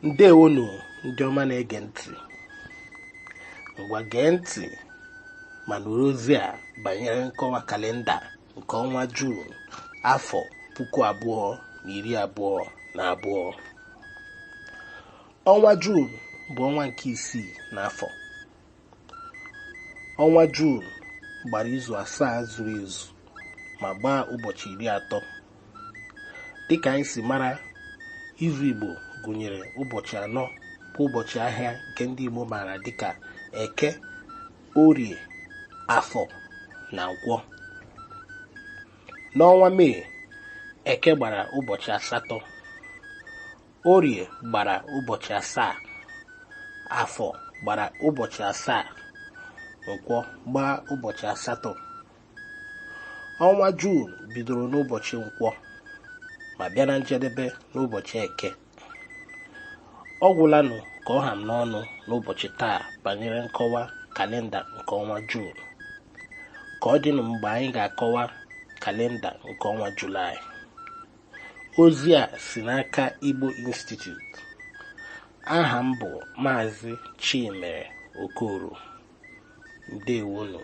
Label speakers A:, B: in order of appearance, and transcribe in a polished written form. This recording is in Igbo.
A: Ndewonu ndị ọma na-ege ntị. Ngwa, gee ntị ma nụrụ ozi a banyere nkọwa kalenda nke ọnwa Juun afọ 2022. Ọnwa Juun bụ ọnwa nke isii n'afọ. Ọnwa Juun gbara izu 7 zuru ezu ma gbaa ụbọchị 30. Dịka anyị si mara, izu Igbo gụnyere ụbọchị 4 bụ ụbọchị ahịa nke ndị Igbo maara dịka Eke, Orie, Afọ na Nkwọ. N'ọnwa Mee, Eke gbara ụbọchị 8, Orie gbara ụbọchị 7, Afọ gbara ụbọchị 7, Nkwọ gbaa ụbọchị 8. Ọnwa Juun bidoro n'ụbọchị Nkwọ ma bịa na njedebe n'ụbọchị Eke. Ọ gwụlanụ ka ọ ha m n'ọnụ n'ụbọchị taa banyere nkọwa kalenda nke ọnwa Juun. Ka ọ dịnụ mgbe anyị ga-akọwa kalenda nke ọnwa Julaị. Ozi a si n'aka Igbo Institute. Aha m bụ Maazị Chimere Okoro. Ndewonu.